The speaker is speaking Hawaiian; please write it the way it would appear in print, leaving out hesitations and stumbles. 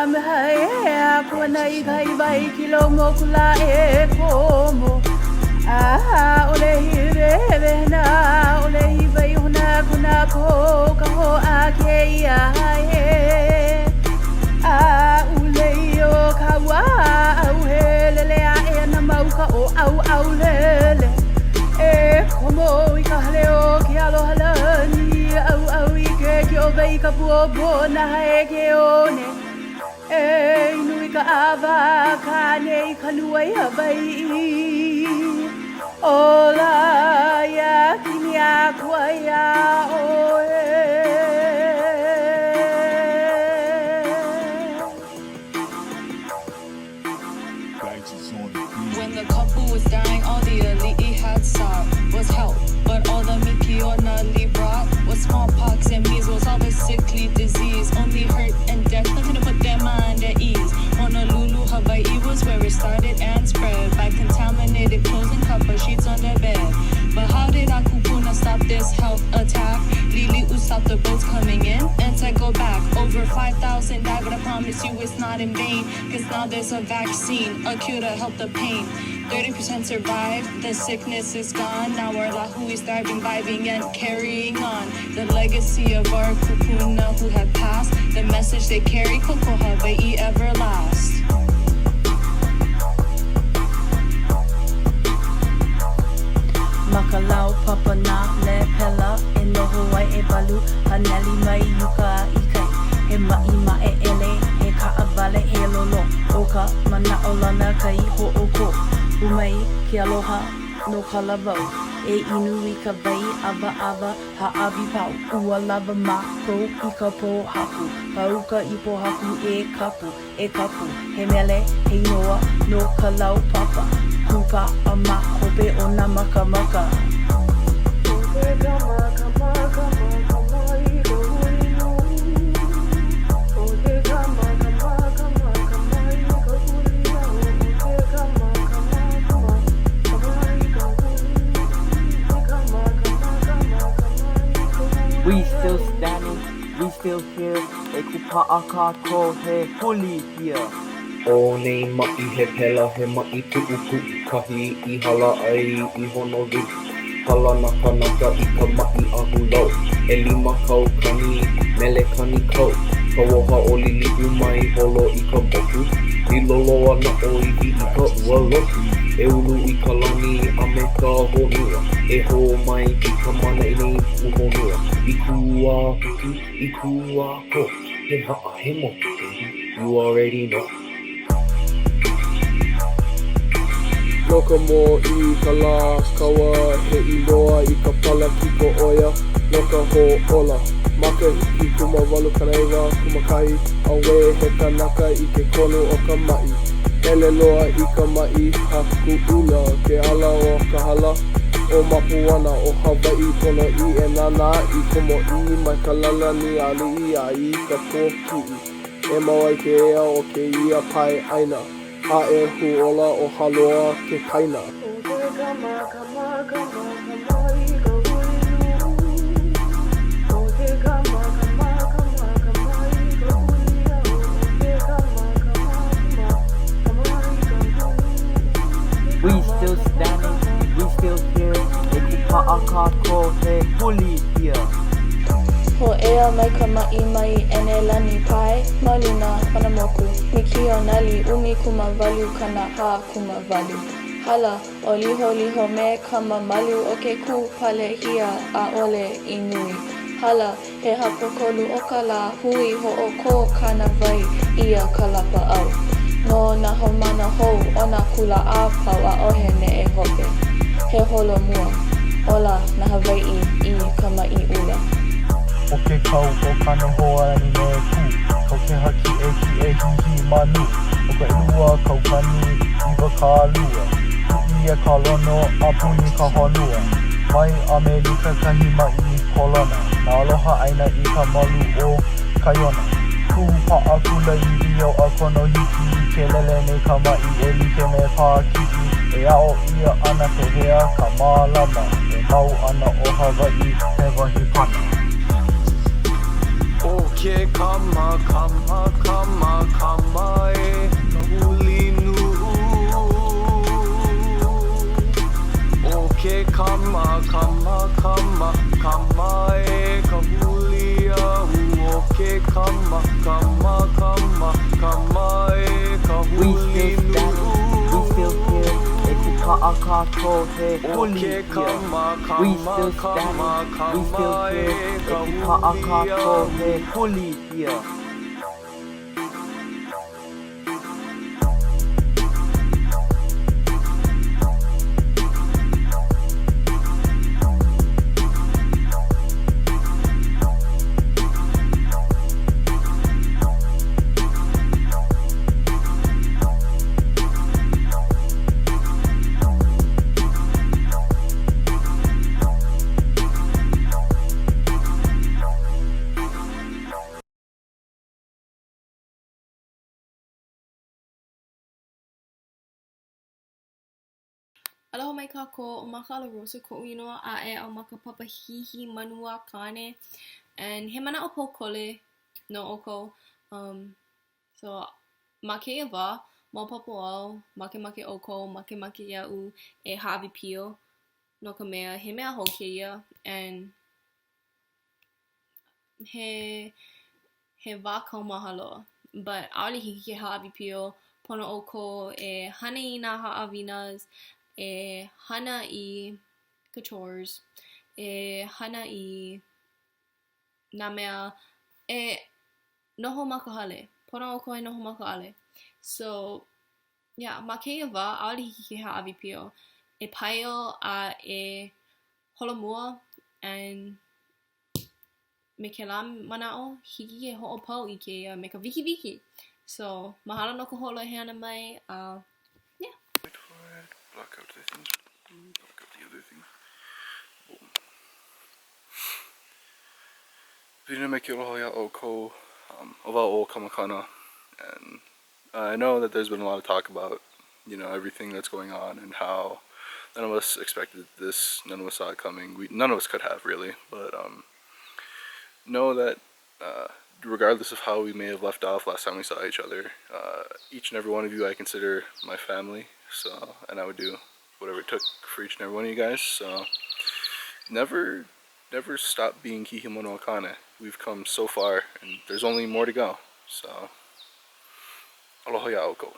Kamehameha e aku ana i kahi wahi kilo moku lā e komo. ʻAʻole i wehewehena, ʻaʻole i waihona kona pō ka hoʻākēia e. A ulei o ka ua ʻauhe lele aʻe ana ma uka o ʻAuʻaulele. E komo i ka hale o ke aloha lani, ʻauʻau i ke kiʻowai i ka pua o Pōnaha e ke one. E inu i ka ʻawa kāne i ka lua i Hawaiʻi. Ola ia kini akua iā ʻoe. When the kapu was dying, all the ali'i had sought was help. But all the mikionali brought was smallpox and measles, all the sickly disease. Only hurt and death, nothing to put their mind at ease. Honolulu, Hawaii was where it started and spread by contaminated clothes and copper sheets on their bed. But how did our kupuna stop this health attack? Lili'u stopped the boats coming in and said go back. Over 5,000 died, but I promise you it's not in vain. Cause now there's a vaccine, a cure to help the pain. 30% survived, the sickness is gone. Now our lahui is thriving, vibing, and carrying on. The legacy of our kupuna who have passed, the message they carry, Koko Hawaii everlast. Ma ka lau papa nā lēpela e noho ai 800 mai uka a i kai. He maʻi maʻeʻele, he kaʻawale, he lolo, ʻo ka manaʻolana kai hoʻokō. Pū mai ke aloha no Kalawau. E inu i ka wai ʻawaʻawa hāʻawi pau. Ua lawa mākou i ka pōhaku, ka uka i pōhaku e kapu, e kapu. He mele, he inoa no ka lau papa. Kūpaʻa ma hope o nā makamaka. We still standing, we still here, e kūpaʻa kākou he huli ia. ʻO nei maʻi he pela, he maʻi puʻupuʻu kahi i hala ai i Honolulu. Hala nā kānaka i ka maʻi ahulau. 2,000 mele kanikau. Kauoha ʻo Liliʻu mai holo i ka moku. Lilo loa nā ʻōiwi i ka ua loku. E ulu i ka lani a me ka honua. E hō mai i ka mana i nei puʻuhonua. I kū a huki, i kū a kō. He haʻa, he moku, baby, you already know. No ka mōʻī Kalākaua he inoa i ka palakiko ʻo ia no ka hōʻola. Makahiki 1891, ʻauē he kanaka i ke kolu o ka maʻi. Hele loa i ka maʻi hakuʻula ke ala o ka hala ʻo Mapuana ʻo Hawaiʻi ponoʻī e nānā i ka mōʻī mai ka lālani aliʻi a i ka pōkiʻi. E mau ai ke ea o kēia pae ʻāina, a e hūʻola ʻo Hāloa ke kaina. We still standing, we still here, e kūpaʻa kākou he huli ia. Hōʻea mai ka maʻi mai ʻEnelani pae ma luna o nā moku mikionali 1848. Hala ʻo Liholiho me ka mamalu o ke kūpalehia ʻaʻole i nui. Hala he hapakolu o ka lāhui hoʻokō kānāwai ʻia ka lapaʻau. No nā haumāna hou o nā kula a pau ʻaʻohe neʻe hope. He holomua. Ola nā Hawaiʻi i ka maʻi ʻula. ʻO ke kau o Kanehoalani me Kū, kau keha kiʻekiʻe hihi manu, ʻO ka 2020, kuʻi ka lono a puni ka honua. Mai ʻAmelika kahi maʻi kolona, nā aloha ʻāina i ka malu o Kaiona. Kū paʻa kulāiwi o a konohiki ke lele nei ka maʻi e like me Pākiʻi e aʻo ʻia ana pehea ka mālama e mau ana ʻo Hawaiʻi he wahi pana. ʻO ke kama, kama, kama, kama. kākou he huli ia. We still standing, we still here, e kūpaʻa kākou he huli ia. Aloha mai kākou, ʻo Makaʻala Rosa koʻu inoa a e au ma ka papa Hīhī Manu a Kāne. And he manaʻo pōkole no ʻoukou. Um, so, ma kēia wā, maopopo au, makemake ʻoukou, makemake iaʻu e hāʻawi pio no ka mea, he mea hou kēia and he he wā kaumaha loa. But ʻaʻole hiki ke hāʻawi pio, pono ʻoukou e hana i nā haʻawinas, e hana i ka chores, e hana i nā mea e noho ma ka hale. Pono ʻoukou e noho ma ka hale. So, yeah, ma kēia wā, ʻaʻole hiki ke hāʻawi pio. E paio a e holomua and me kēlā manaʻo, hiki ke hoʻopau i kēia me ka wikiwiki. So, mahalo no ka hoʻolohe ʻana mai a yeah. Block out the thing. Block out the other thing. Boom. Pilina mai ke aloha iā ʻoukou um, ʻo wau ʻo Kamakana and I know that there's been a lot of talk about, you know, everything that's going on and how none of us expected this, none of us saw it coming. We, none of us could have really, but um, know that uh, regardless of how we may have left off last time we saw each other, uh, each and every one of you I consider my family. So, and I would do whatever it took for each and every one of you guys. So, never, never stop being Hīhīmanu a Kāne. We've come so far, and there's only more to go. So, aloha iā ʻoukou.